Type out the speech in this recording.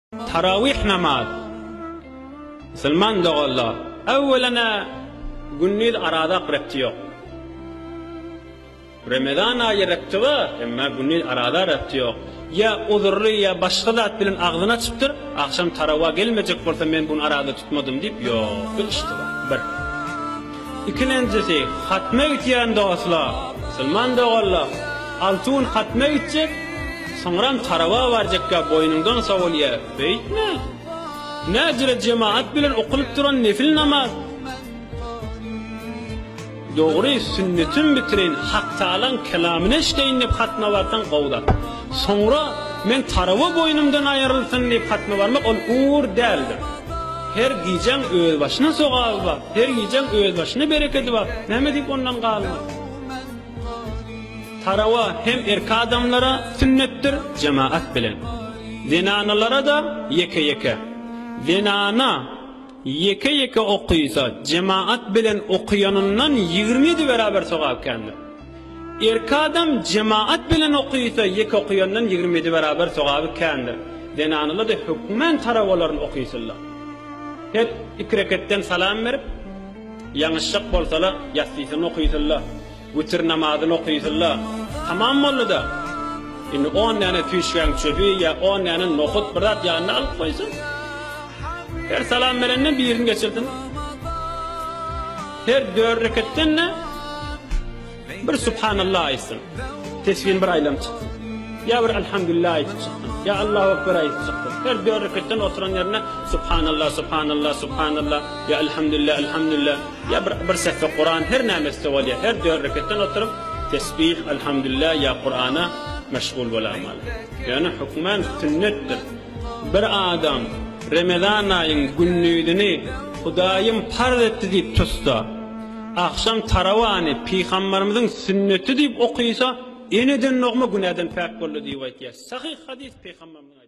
Tarawih namaz. Musulman doganlar, öwwelene gündiz arazak repti ýok. Remezan aýy repti bar, emma gündiz araza repti ýok. Ýa uzurly ýa başga zat bilen agzyny açypdyr, agşam tarawa gelmejek bolsa men bu gün araza tutmadym diýip, ýok, bu iştiba. Bir. Ikilenjisi, hatma gitýän dostlar, musulman doganlar, alty gün hatma gitjek, soňram tarawa barjakka boýnuňdan sowulýar, beýtme! Näjüre jemagat bilen okalyp duran nefil namaz. Dogry, sünnetim bitireýin, Haktagalaň kelamyny eşideýin diýip hatma barsaň gowy zat. Soňra men tarawa boýnumdan aýrylsyn diýip hatma barmak ol ugur däldir. Her gijäň özbaşyna sogaby bar, her gijäň özbaşyna berekedi bar, näme diýip ondan galmaly? Tarawa hem erkek adamlara sünnetdir, jemagat bilen. Zenanalara-da ýeke-ýeke. Zenana ýeke-ýeke okysa, jemagat bilen okaýanyndan 27 beraber sogap kändir. Erkek adam jemagat bilen okysa, ýeke okaýandan 27 beraber sogaby kändir. Zenanalar-da hökmän tarawalaryny okysynlar. Her iki reketden salam berip, ýaňyşjak bolsalar, ýassysyny okysynlar. Witir namazyny okysynlar. Tamam boldy-da. Indi on däne süýşgäň çöpi ýa on däne nohut bir zat ýanyna alyp goýsun. Her salam berenden birini geçirsin. Her dört reketden-de bir Subhanallah aýtsyn. Tesbini bir aýlanyp çyksyn. Ýa bir Elhamdülillah aýdyp çyksyn. Ýa Allahu Ekber aýdyp çyksyn. Her dört reketden oturan ýerinde Subhanallah, Subhanallah, Subhanallah, ýa Elhamdülillah, Elhamdülillah, ýa bir bir sehfe Kuran her näme etse bolýar. Her dört reketden oturyp tesbih, Elhamdülillah ýa Kurana meşgul bolamaly. Ýöne hökman sünnetdir. Bir adam Remezan aýyň gündizini Hudaýym parz etdi diýip tutsa, agşam tarawany Pygambarymyzyň sünneti diýip okysa, eneden dogma günäden päk boldy diýip aýtýar. Sahyh hadys Pygambarymyzyň aýdan.